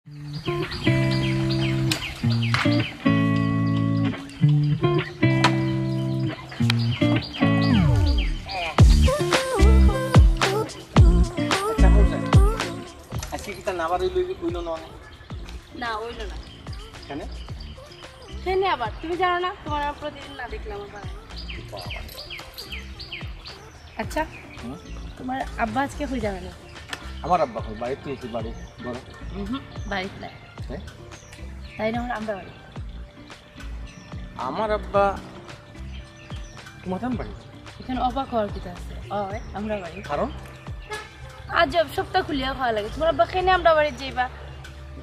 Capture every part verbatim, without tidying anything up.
আজকে কিতা না বার অইলো না? না, অইলো না। কেনে? কেনে আবার? তুমি জানো না? তোমার আমার প্রতিদিন না দেখলে আমার ভালো লাগে না। আচ্ছা, হুম? তোমার আব্বা আজকে কই যাবে না? আমার আব্বা কই? বাড়িত তো এসে বাড়ি ঘরো। হুম, বাড়িত নাই। হ্যাঁ? তাই না, আমরা বাড়ি। আমার আব্বা তোমার বাড়ি? এখানে অবাক হওয়ার কিতা আছে? অয়, আমরা বাড়ি। কারণ? আজব, সবটা খুলিয়া কওয়া লাগে। তোমার আব্বা কেনে আমরা বাড়িত যাইবা?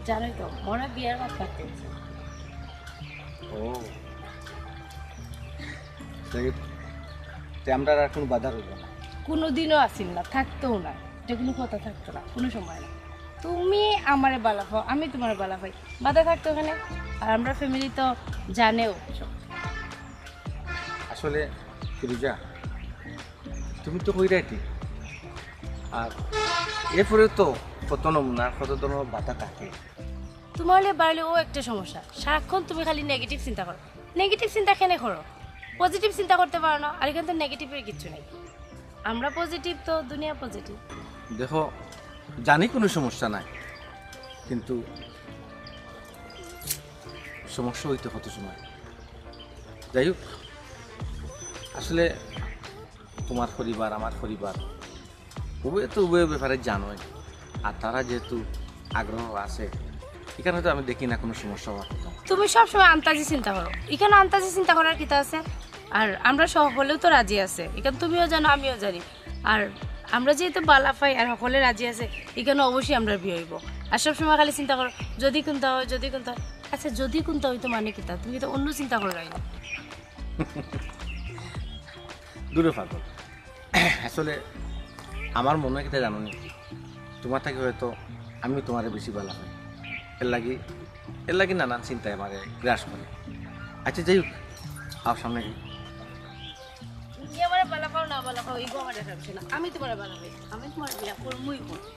জানোই তো, মনে বিয়ার ভাত খাইতে হইছে। ও। তে, তে আমরা আর কোনো বাধা রইল না। কোনোদিনও আসিল না, থাকতোও না। এটা কোনো কথা থাকতো না, কোনো সময় না। তুমি আমারে বালা পাও, আমি তোমারে বালা পাই। বাধা থাকতো কেনে? আর আমরা ফ্যামিলি তো জানেও সব। আসলে ফিরোজা, তুমি তো কইরায় ঠিক, আর এরপরে তো কত নমুনা, কত ধরনের বাধা থাকে। তোমার হলে বাড়লে ও একটা সমস্যা, সারাক্ষণ তুমি খালি নেগেটিভ চিন্তা করো। নেগেটিভ চিন্তা কেনে করো? পজিটিভ চিন্তা করতে পারো না, আর এখানে তো নেগেটিভের কিচ্ছু নাই। আমরা পজিটিভ তো দুনিয়া পজিটিভ। দেখো, জানি কোনো সমস্যা নাই, কিন্তু সমস্যা হইতে কত সময়। যাই হোক, আসলে তোমার পরিবার, আমার পরিবার, উভয়ে তো উভয়ের ব্যাপারে জানোই। আর তারা যেহেতু আগ্রহ আছে, এখানে তো আমি দেখি না কোনো সমস্যা হওয়ার কথা। তুমি সবসময় আন্তাজি চিন্তা করো, এখানে আন্তাজি চিন্তা করার কিতা আছে? আর আমরা সকলেও তো রাজি আছে, এখানে তুমিও জানো, আমিও জানি। আর আমরা যেহেতু বালা পাই আর সকলে রাজি আছে, এখানে অবশ্যই আমরা বিয়ে হইব। আর সবসময় খালি চিন্তা করো, যদি কোনটা হয়, যদি কোনটা হয়। আচ্ছা, যদি কোনটা হইতো মানে কিতা? তুমি তো অন্য চিন্তা করো না। দূরে পাগল। আসলে আমার মনে হয় কিতা জানো নি, তোমার থাকি হয়তো আমি তোমারে বেশি বালা পাই। এর লাগি, এর লাগি নানান চিন্তায় আমারে গ্রাস করে। আচ্ছা, যাই হোক, আও সামনে। তুমি আমারে বালা পাও না বালা পাও, এগু আমার দেখার বিষয় না। আমি তোমারে বালা পাই, আমি তোমারে বিয়া করমুই করমু।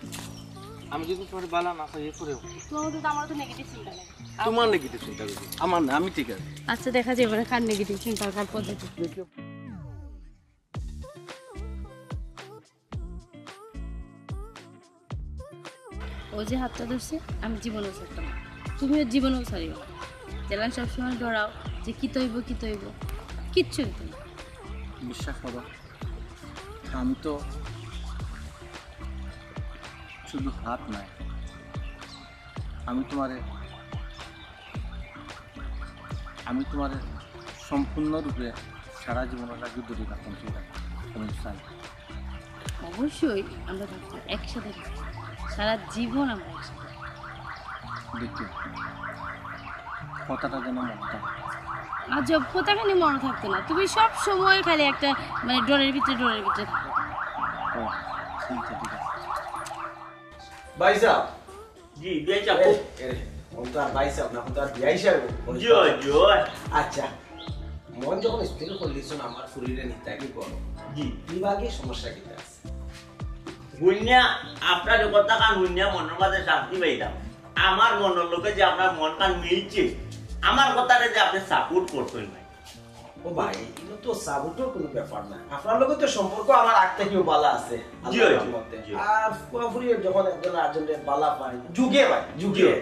আমি যদি তোমারে বালা না পাই, এরপরেও তোমার তো, আমার তো নেগেটিভ চিন্তা নাই। তোমার নেগেটিভ চিন্তা করবি, আমার না, আমি ঠিক আছে। আচ্ছা, দেখা যাবে না কার নেগেটিভ চিন্তা আর কার পজিটিভ। ও যে হাতটা ধরছে, আমি জীবনেও ছাড়তাম না, তুমিও জীবনেও ছাড়িও না। যেলান সবসময় ডরাও যে কি তৈব, কি তৈব, কিচ্ছু হইতো না। বিশ্বাস করো, আমি তো শুধু হাত নাই, আমি তোমারে, আমি তোমারে সম্পূর্ণরূপে সারা জীবনের লাগি ধরে রাখতাম, ঠিক আছে? আমি চাই। অবশ্যই আমরা থাকবো, একসাথে থাকবো, সারা জীবন আমরা একসাথে। দেখি, কথাটা যেন মনে থাকে। আজব, কথা কেন মনে থাকতো না? তুমি সব সময় খালি একটা, মানে, ডরের ভিতরে, ডরের ভিতরে থাকো। ও, ঠিক আছে, ঠিক আছে। ভাই সাহেব। জি, বিয়াই সাহেব। এ, এ, অখন তো আর ভাই সাহেব না, অখন তো আর বিয়াই সাহেব। জি, জি। আচ্ছা, মন যখন স্থির করলিছইন আমার ফুরিরে নিতা কি করো? জি। বিভাগে সমস্যা কিতা আছে? হুনিয়া, আপনার এই কথাখান হুনিয়া মনর মাঝে শান্তি পাইলাম। আমার মনর লগে যে আপনার মনখান মিলছে, আমার কথারে যে আপনি সাপোর্ট করছেন ভাই। ও ভাই, এটা তো সাপোর্টর কোনো ব্যাপার না। আপনার লগে তো সম্পর্ক আমার আগ থাকিও বালা আছে, জি, আল্লাহর জি, রহমতে। জি। আর ফুয়াফুরি যখন একজন আরেকজনরে বালা পায়, যুগে ভাই, যুগে। জি।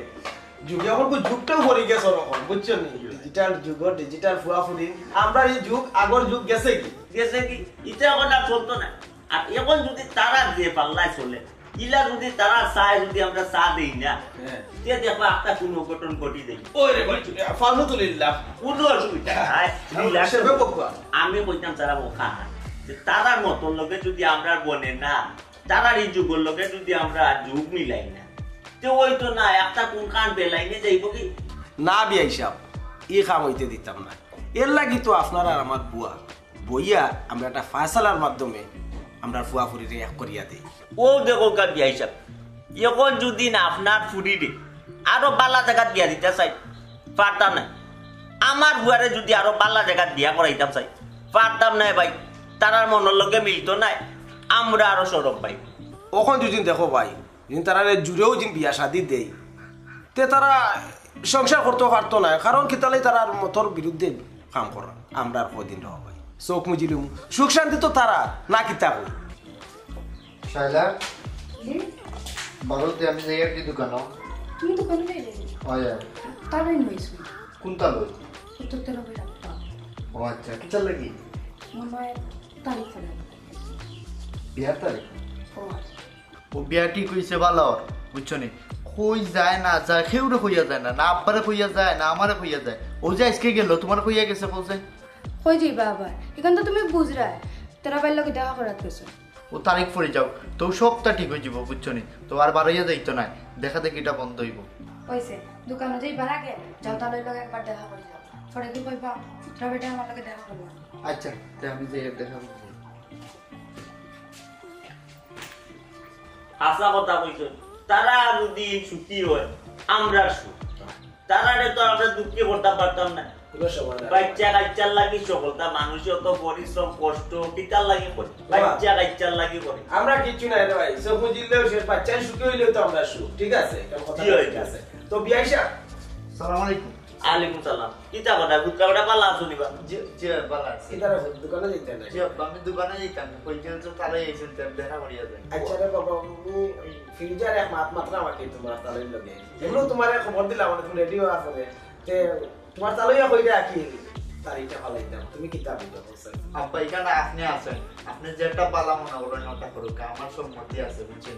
যুগে, অখন কো যুগটাও পড়ি গেছে অখন, বুঝছো নি? জি। ডিজিটাল যুগ, ডিজিটাল ফুয়াফুরি। আমরার এই যুগ, আগর যুগ গেছে কি? গেছে কি? ইটা অখন আর চলতো না। আর অখন যদি তারা যে পাল্লায় চলে, ইলা যদি তারা চায়, যদি আমরা চা দেই না, হ্যাঁ। তে দেখবা একটা কোনো অঘটন ঘটি দেই। ওই রে ভাই, আলহামদুলিল্লাহ। কোনো অসুবিধা নাই, রিল্যাক্স। সেবে বকুয়া। আমি কইতাম তারা বোকা, যে তারার মতন লগে যদি আমরা বনে না, তারার এই যুগর লগে যদি আমরা যুগ মিলাই না, তে ওই তো না, একটা কোন কান বেলাইনে যাইব কি? না বিয়াই সাহেব, ই কাম হইতে দিতাম না। এর লাগি তো আপনার আর আমার বুয়া বইয়া আমরা একটা ফায়সালার মাধ্যমে আমরা ফুয়াফুরিরে এক করিয়া দেই। ও দেখো গা বিয়াই সাহেব, অখন যদি না আপনার ফুরিরে আরো বালা জাগাত বিয়া দিতা চাই, পারতাম না। আমার ফুয়ারে যদি আরো বালা জাগাত বিয়া করাইতাম চাই, পারতাম না ভাই। তারার মনর লগে মিলতো না, আমরা আরো সরব ভাই। অখন যদি দেখো ভাই, যদি তারারে জুড়েও যদি বিয়া শাদি দেই, তে তারা সংসার করতে পারতো না, কারণ কিতার লাগি তারার মতর বিরুদ্ধে কাম করা। আমরা আর কয়দিন রওয়া ভাই, চোখ মুজিলিমু, সুখ শান্তি তো তারার না, কিতা কই? শাইলা, জি? বারো তে আমি যাই আর কি দোকানো। তুমি দোকানো যাই নি? অয়। তারাই নইছো। কোনটা লই? উত্তর তেরো ভাই রাখবা। ও আচ্ছা, কিতার লাগি? মামায় তারিখ ফেলে। বিয়ার তারিখ? ও আচ্ছা। ও বিয়া ঠিক অইছে ভালা অর, বুঝছো নি? কই যায় না যায়, কেউরে কইয়া যায় না, না আব্বারে কইয়া যায়, না আমারে কইয়া যায়। ও যে আইজকে গেল, তুমারে কইয়া গেছে, কও চাই। কই যাইবা আবার? ইখান তো তুমি বুঝরায়, তেরা ভাইর লগে দেখা করাত গেছো। ও তারিখ পড়ি যাউক, তো সবটা ঠিক অইযিবো, বুঝছো নি? তো আর বারইয়া যাইতো নায়, দেখা দেখিটা বন্ধ অইবো। অইছে, দোকানো যাইবার আগে যাও, তালইর লগে একবার দেখা করি যাও। পরে কি কইবা, ফুতরা বেটায় আমার লগে দেখা করলা। আচ্ছা, তে আমি যাই দেখা করি। হাছা কথা কইছইন, তারা যদি সুখী অয়, আমরার সুখ। তারারে তো আমরা দুঃখী করতাম পারতাম না। কোনো সময় না। বাইচ্চা কাইচ্চার লাগি সকলতা মানুষে অত পরিশ্রম, কষ্ট, কিতার লাগি করে? বাবা। বাইচ্চা কাইচ্চার লাগি করে। আমরা কিচ্ছু নাই রে ভাই। চোখ মুজিলেও সে, বাইচ্চা সুখী অইলেও তো আমরা সুখ। ঠিক আছে? এখন কথা জি, ঠিক আছে। তো বিয়াই সাব। সালাম আলাইকুম। আলাইকুম সালাম। কিতা কথা? ফুতরা বেটা ভালা আছো নি বা? জি, জি, ভালা আছি। কিতা রে, দোকানো যাইতে না? জি, আব্বা, আমি দোকানো যাইতাম। কই যে তো তালই আইছইন, তে দেখা করিয়া যাই। আচ্ছা রে বাবা, আমি ফিরোজার এক মাত মাতরা আমাকে তুমার তালইর লগে। এমনে তুমারে খবর দিলাম, মানে, তুমি রেডিও আছো রে। তে তুমার তালইয়া কইরা কি তারিখটা ফালাইতাম, তুমি কিতা বুঝো? আব্বা, ইখান আপনে আছইন, আপনে যেটা ভালা মনে করইন ওটা করউক্কা, আমার সম্মতি আছে, বুঝছইন?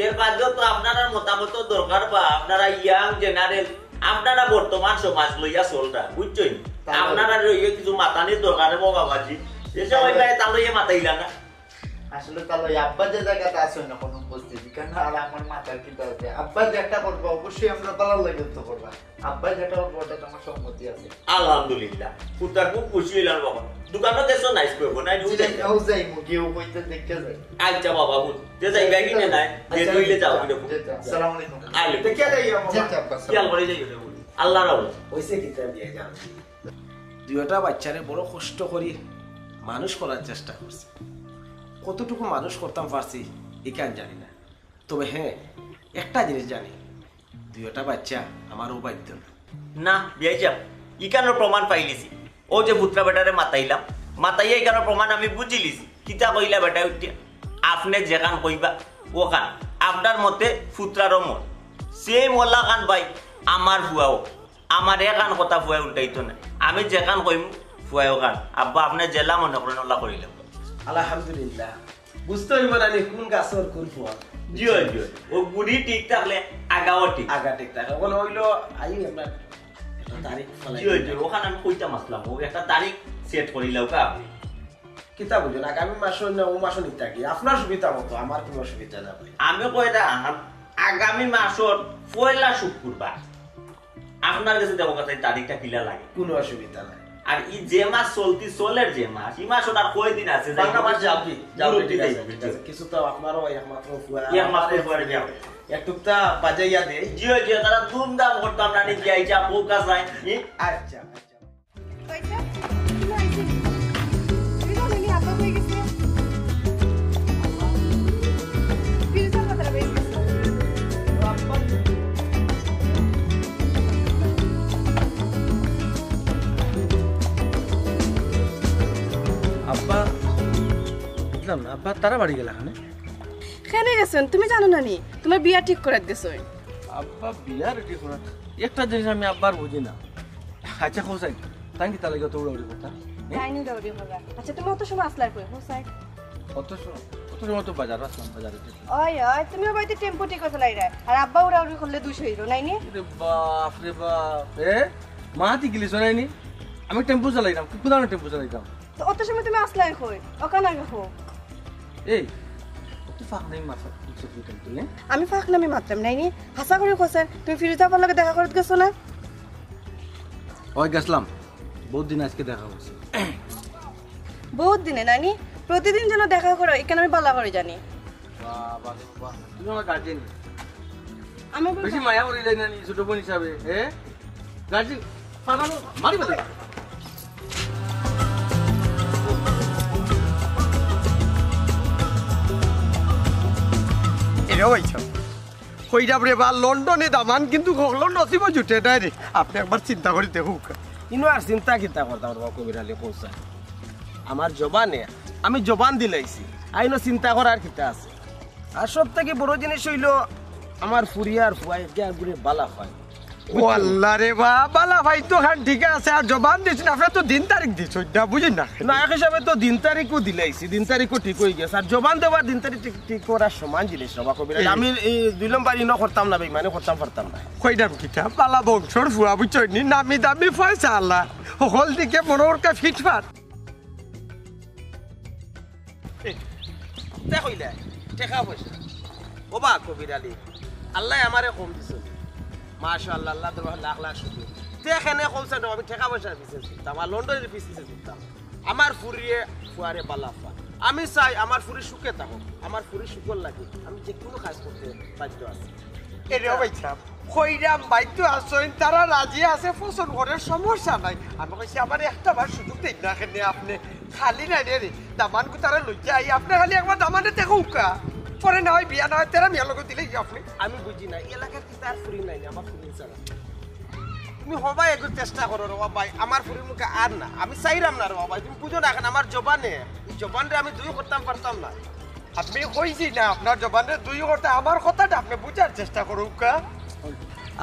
এর বাদেও তো আপনারার মতামত দরকার বা, আপনারা young general, আপনারা বর্তমান সমাজ লইয়া চলরা, বুঝছইন? তাহলে আপনারা লইয়া কিছু মাতানির দরকার অইবো বাবাজি। এ সময় ভাই তালইয়া মাতাইলা না। আসলে তালই আব্বা যে জাগাত আছইন না কোনো উপস্থিতি, কারণ আর আমার মাথার কিতা আছে? আব্বা যেটা করবা অবশ্যই আমরার ভালার লাগি তো করবা। আব্বা যেটা করবা ওটাত আমার সম্মতি আছে। আলহামদুলিল্লাহ, ফুতরা খুব খুশি অইলাম বাবা। দোকানো গেছো নাইস করবো, নাই জি, ও যাইমু, গিয়া কইতে দেখতে যাই। আচ্ছা বাবা, ফুত, তে যাইবা কিনে নাই? আচ্ছা, তে যাও, যাও। আসসালামু আলাইকুম। আলাইকুম। তে কে যাই বাবা? জি, আব্বা, খেয়াল করি যাইও রে ফুত। আল্লাহ রাখো। অইছে কিতা দিয়া যাও। দুইটা বাচ্চারে বড় কষ্ট করি মানুষ করার চেষ্টা করছি। কতটুকু মানুষ করতাম পারছি, ইখান জানি না। তবে হ্যাঁ, একটা জিনিস জানি, দুইটা বাচ্চা আমার অবাধ্য না। না, বিয়াই সাব, ইখানর প্রমাণ পাইলিছি। অউ যে ফুতরা বেটারে মাতাইলাম, মাতাইয়া ইখানর প্রমাণ আমি বুঝিলিছি। কিতা কইলা বেটা উঠিয়া? আপনে যেখান কইবা, অখান। আপনার মতে ফুতরারও মত। Same অলাখান ভাই, আমার ফুয়াও। আমার এখান কথা ফুয়ায় উল্টাইতো না। আমি যেখান কইমু, ফুয়ায় অখান। আব্বা, আপনে যেলা মনে করইন, অলা করিলাও। আলহামদুলিল্লাহ। বুঝতে অইবো না নি কোন গাছর কোন ফল। জি অয়, জি অয়। অউ গুড়ি ঠিক থাকলে আগাও ঠিক। আগা ঠিক থাকে। অখন অইলো, আই আমরা একটা তারিখ ফালাই জি অয়, জি অয়। অখান আমি কইতাম আছলাম, অউ একটা তারিখ set করিলাউক্কা আপনে। কিতা বুঝইন, আগামী মাসো না অউ মাসো নিতা কি? আপনার সুবিধা মতো, আমার কোনো অসুবিধা না ভাই। আমি কইরাম, আগামী মাসর পয়লা শুক্রবার। আপনার গেছে দেখউক্কা চাই তারিখটা কিলা লাগে। কোনো অসুবিধা নাই। আর ই যে মাস চলতি চলের যে মাস, ই মাসো আর কয়দিন আছে? যাই বারো মাস যাও কি? যাও, গুরু ঠিক আছে, দিতে ঠিক আছে। কিছু তো আপনারও একমাত্র ফুয়া, একমাত্র ফুয়ার বিয়া। একটুকটা বাজাইয়া দেই। জি অয়, জি অয়, তারা ধুমধাম করতাম না নি, কি আইছে, বউ কাজ নাই। ই আচ্ছা, আচ্ছা। কইছে, তুমি আইছো নি? তুমি জানো নি, আব্বা কই গেছে? ফিরোজার কথা কই গেছে? আব্বা, বুঝলাম না, আব্বা তারা বাড়ি গেলা কেনে? কেনে গেছইন? তুমি জানো না নি? তুমার বিয়া ঠিক করাত গেছইন। আব্বা বিয়া ঠিক করাত? একটা জিনিস আমি আব্বার বুঝি না। আচ্ছা, হোসাইন, তাই কিতার লাগি অত উড়াউড়ি করতা? হ্যাঁ? তাই নি উড়াউড়ি কররা। আচ্ছা, তুমি অত সময় আছলায় কই, হোসাইন? অত সময়, অত সময় তো বাজার আছলাম, বাজারে গেছি। ওই, ওই, তুমি অউ বাড়িত টেম্পু ঠিক চালাইরায়। আর আব্বা উড়াউড়ি করলে দুষ অইলো, নায় নি? রে বাপ, রে বাপ। এ? মা ঠিক গেলিস, নায় নি? আমি টেম্পু চালাইরাম, কোন টেম্পু চালাইতাম? তো অত সময় তুমি আছলায় কই? অখান আগে কও। এই, অত ফাঁক নাই মাথা, বুঝছো কি তুমি, হ্যাঁ? আমি ফাঁক নামি মাতরাম নায় নি? হাছা করি কও ছাইন, তুমি ফিরোজা আপার লগে দেখা করাত গেছো না? ওই গেছলাম, বউত দিন আইজকে দেখা করছি। বউত দিনে নায় নি? প্রতিদিন যেন দেখা করো, ইখান আমি ভালা করি জানি। বাবা রে বাবা, তুমি আমার গার্জিয়ান। আমি বলবো বেশি মায়া করি যাই না নি, ছোট বোন হিসাবে, হ্যাঁ? গার্জিয়ান, পাগল, মারি ফেলে। এরে ভাই, কইরাম রে বা, লন্ডনে দামান কিন্তু হকলর নসিবো জুটে নায় রে। আপনে একবার চিন্তা করি দেখউক্কা। ইনো আর চিন্তা কিতা করতাম রে বা কবির আলী, কও চাই। আমার জবানে, আমি জবান দিলাইছি। আইনো চিন্তা করার কিতা আছে? আর সব থাকি বড় জিনিস অইলো, আমার ফুরি আর ফুয়ায় একে আগুরে বালা পায়। ও আল্লাহ রে বা, বালা পাইন তো খান ঠিক আছে, আর জবান দিছইন, আপনে তো দিন তারিখ দিছইন না, বুঝইন না। না, এক হিসাবে তো দিন তারিখও দিলাইছি, দিন তারিখও ঠিক অই গেছে। আর জবান দেওয়া দিন তারিখ ঠিক, ঠিক করার সমান জিনিস রে বা কবির আলী। এই আমি এই দুই নম্বর ইনো করতাম না, বেইমানি করতাম পারতাম না। কইরাম কিতা, বালা বংশর ফুয়া বুঝছইন নি, নামি দামি পয়সাআলা, হকল দিকে মনো করকা ফিটফাট। তে কইলা, টেকা পয়সা। ও বা কবির আলী, আল্লায় আমারে কম দিছইন। মাশাআল্লাহ, আল্লার দরবারে লাখ লাখ শুকরিয়া। তে কেনে কম চাইরাম, আমি টেকা পয়সার পিছে ছুটতাম, আর লন্ডনের পিছে ছুটতাম। আমার ফুরিয়ে ফুয়ারে বালা পায়। আমি চাই আমার ফুরি সুখে থাকউক, আমার ফুরি সুখর লাগি আমি যে কুনু কাজ করতে বাধ্য আছি। এরে ও ভাইসাব, কইরাম বাধ্য আছইন, তারা রাজি আছে, পছন্দ করে, সমস্যা নাই। আমি কইছি, আমারে একটা বার সুযোগ দেইন না, কেনে আপনে খালি না রে, দামানগু তারা লইয়া আই, আপনে খালি একবার দামানরে দেখউক্কা, পরে না অয় বিয়া না অয় তেরা মিয়ার লগে দিলাইগি আপনে। আমি বুঝি না, এলাকার কিতা আর ফুরি নাই নি, আমার ফুরি ছাড়া। তুমি হবায় একটু চেষ্টা করো রে বা ভাই, আমার ফুরির মুখে আর না, আমি চাইরাম না রে বা ভাই, তুমি বুঝো না, এখন আমার জবানে, এই জবানরে আমি দুই করতাম পারতাম না। আমি কইছি না আপনার জবানরে দুই করতে, আমার কথাটা আপনে বুঝার চেষ্টা করউক্কা।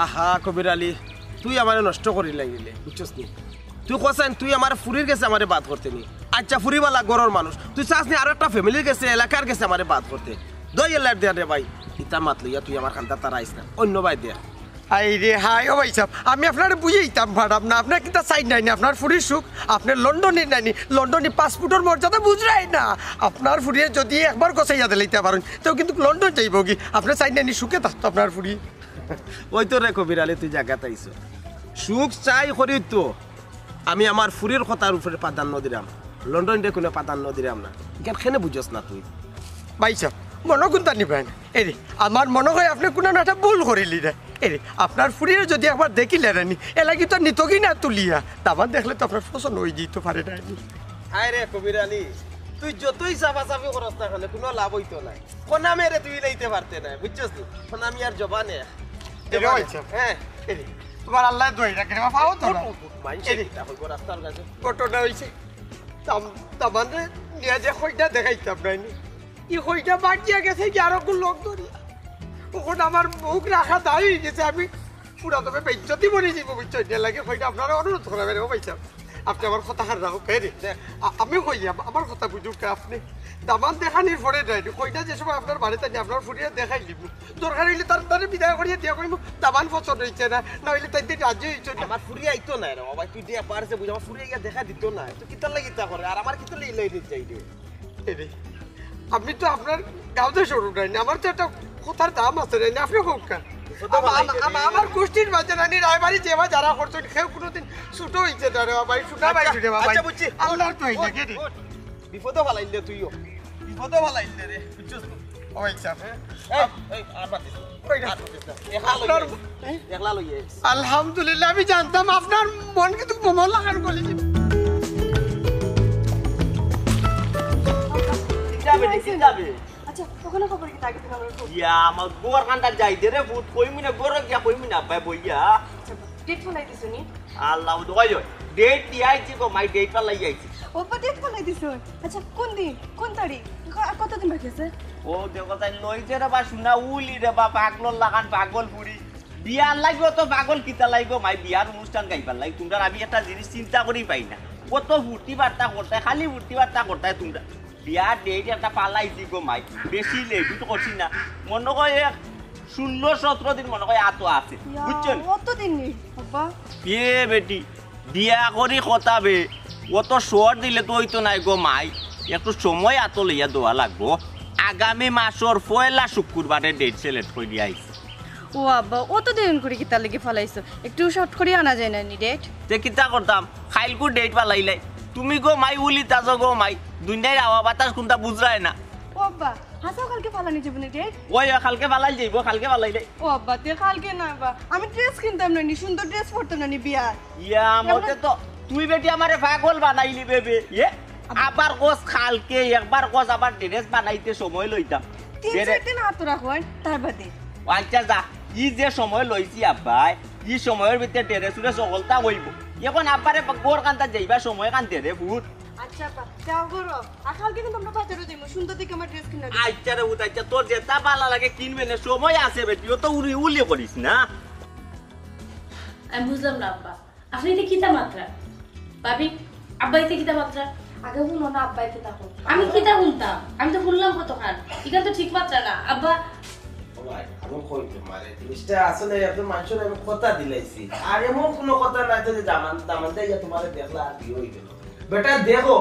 আহা কবির আলী, তুই আমারে নষ্ট করিলাইলে, বুঝছস নি? তুই কছইন তুই আমার ফুরির গেছে আমারে বাদ করতে নি। আচ্ছা, ফুরিবালা ঘরর মানুষ, তুই চাস নি আরো একটা ফ্যামিলির গেছে, এলাকার গেছে আমারে বাদ করতে? দই এলার দে রে ভাই, ইতা মাত লইয়া তুই আমার কান্দাত আইস না, অন্য বায় দে। হায় রে হায়, ও ভাইসাব, আমি আপনারে বুঝাইতাম পাররাম না, আপনার কিতা চাইন নায় নি, আপনার ফুরির সুখ, আপনে লন্ডনির নায় নি, লন্ডনি পাসপোর্টর মর্যাদা বুঝরায় না। আপনার ফুরিয়ে যুদি একবার গছাইয়া দিলাইতা পারইন, তেউ কিন্তু লন্ডন যাইবোগি। আপনে চাইন নায় নি সুখে থাকতো আপনার ফুরি? ওই তো রে কবির আলী, তুই জাগাত আইছস। সুখ চাই করি তো, আমি আমার ফুরির কথার উপরে প্রাধান্য দিরাম, লন্ডনরে কুনু প্রাধান্য দিরাম না। ইখান কেনে বুঝস না তুই? ভাইসাব, মনো কুনতা নিবায় না। এরে, আমার মনো অয় আপনে কুনু না একটা ভুল করিলিরা। এরে, আপনার ফুরিরে যুদি একবার দেখিলাইরা নি, এলাগি তো নিতোগি না তুলিয়া। দামান দেখলে তো আপনার পছন্দ অই যাইতো পারে নায় নি। হায় রে কবির আলী, তুই যতই চাপাচাপি করস না কেনে, কুনু লাভ অইতো নায়। খনামিরে তুই লইতে পারতে নায়, বুঝছস নি? খনামি আর জবানে। এরে ভাইসাব। হ্যাঁ। এরে, তুমার আল্লায় দোয়াই রাখে রে, পাও তো না। উঠ, উঠ, উঠ, মাইনষে এরে। কিতা কইবো রাস্তার কাছে? ঘটনা অইছে, দাম-, দামানরে নিয়া যে কইনা দেখাইতাম নায় নি, ই কইনা ভাগিয়া গেছে গি আরোকগুর লগ ধরিয়া। অখন আমার মুখ রাখা দায় অই গেছে, আমি পুরা তবে বেইজ্জতি মরি যাইবো, বুঝছইন নি? এরলাগি কইনা আপনারে অনুরোধ করা বেরো, ভাইসাব। আপনে আমার কথা খান রাখউক্কা, এরে। দেখ। আ-, আমি কইয়াম, আমার কথা বুঝউক্কা আপনে। দামান দেখানির পরে নায় নি, কইনা যে সময় আপনার বাড়িত আনি আপনার ফুরিরে দেখাই দিমু। দরকার অইলে তার, তারে বিদায় করিয়া দিয়া কইমু, দামান পছন্দ অইছে না, না অইলে তাইন রাজি অইছে না। আমার ফুরি আইতো নায় রে বা ভাই, তুই দিয়া পারছে বুঝ, আমার ফুরি আইয়া দেখা দিতো নায়। তুই কিতার লাগি ইতা করে? আর আমার কিতার লাগি ইলাই দিত যাই রে? এরে, আমি তো আপনার গাঁওতে সরু নায় নি, আমার তো একটা কথার দাম আছে নায় নি, আপনে কউক্কা। আমার, আমার, আমার গুষ্টির মাঝে নায় নি, রায়বাড়ি যেবা যারা করছইন, কেউ কুনুদিন ছোট অইছে না রে বা ভাই, ছোট ভাই, আচ্ছা, ছোট বা ভাই। আচ্ছা, বুঝছি। আল্লার তো অইছে, উঠ, কে রে? উঠ। বিপদো ফালাইলে তুইও। বিপদো ফালাইলে রে, বুঝছস তো? ও ভাইসাব। এই, এই, আর বাদ দে। কই রে? আর বাদ দে। একলা লইয়া আইস। হ্যাঁ? একলা লইয়া আইস। আলহামদুলিল্লাহ, আমি জানতাম আপনার মন কিন্তু বোমা লাগান করেছে। কিতাবে, কিতাবে। আচ্ছা, অখানো খবর কিতা আগে দিন আমরা কই? ইয়া, আমার গোয়ার কান্দাত যাইতে রে, ভূত কইমু না, গোয়ার গিয়া কইমু না, ভাই বইয়া। আচ্ছা, ডেট ফালাই দিছো নি? আল্লাহ, ওই, ওই, ডেট দিয়া আইছি গো, মাই ডেট ফালাই আইছি। ও, বা ডেট ফালাই দিছো? আচ্ছা, কোন দিন? কোন তারিখ? ক-, আর কতদিন বাকি আছে? ও, দেখো তাই লই যে রে বা, শুনা উলি রে বা, পাগলর লাখান পাগল ফুরি। বিয়ার লাগি অত পাগল কিতা লাগি গো, মাই বিয়ার অনুষ্ঠান গাইবার লাগি। তুমরার আমি একটা জিনিস চিন্তা করি পাই না। কত ফুর্তি বার্তা করতায়, খালি ফুর্তি বার্তা করতায় তুমরা। বিয়ার ডেট একটা ফালাইছি গো মাই, বেশি লেট করছি না, মনো অয় এক ষোলো সতেরো দিন মনো অয় আতো আছে, ইয়া, বুঝছইন? অত দিন নি, আব্বা। এ বেটি, বিয়া করি কথা বে, অত শর্ট দিলে তো অইতো নায় গো মাই, একটু সময় আতো লইয়া দেওয়া লাগবো। আগামী মাসর পয়লা শুক্রবারে ডেট সিলেক্ট করি আইছি। ও আব্বা, অত দেরি করি কিতার লাগি ফালাইছো? একটু শর্ট করি আনা যায় না নি ডেট? তে কিতা করতাম, কাইলকু ডেট ফালাইলাই। তুমি গো মাই উলিত আছো গো মাই, দুনিয়ার হাওয়া বাতাস কুনতা বুঝরায় না। ও আব্বা, হাছাউ কাইলকে ফালানি যাইবো নি ডেট? ওই, ওই, কাইলকে ফালাই যাইবো, কাইলকে ফালাইলাই। ও আব্বা, তে কাইলকে না আব্বা, আমি ড্রেস কিনতাম না নি, সুন্দর ড্রেস পরতাম না নি বিয়ার। ইয়া, মতে তো তুই বেটি আমারে পাগল বানাইলি বে বে। ইয়ে, আবার কস কাইলকে, একবার কস আবার ড্রেস বানাইতে সময় লইতাম। তিন চাইর দিন আতো রাখো, তার বাদে। আচ্ছা যা, ই যে সময় লইছি আব্বায়, ই সময়র ভিতরে ডেরে সুরে সকলতা অইবো। এখন আব্বারে ঘর কান্তা যাইবার সময় কান দে রে পুত। আচ্ছা আব্বা, যাও ঘরো। আর কালকে কিন্তু আমরা বাজারো যাইমু, সুন্দর দেখি আমার ড্রেস কিনা দিও। আচ্ছা রে পুত, আচ্ছা, তোর যেটা ভালা লাগে কিনবে নে, সময় আছে বেটি, অত উলি উলি করিস না। আমি বুঝলাম না আব্বা, আপনে ইতা কিতা মাতরা? ভাবি, আব্বায় ইতা কিতা মাতরা? আগে হুনো না আব্বায় কিতা কইন। আমি কিতা হুনতাম? আমি তো হুনলাম কতখান। ইখান তো ঠিক মাতরা না আব্বা। ও ভাই, আমি কই তুমারে, জিনিসটা আসলে একজন মানষরে আমি কথা দিলাইছি। আর এমন কুনু কথা নাই যে দামান, দামান দিয়া তুমারে দেখলা আর বিয়া অই গেল। বেটা দেখো,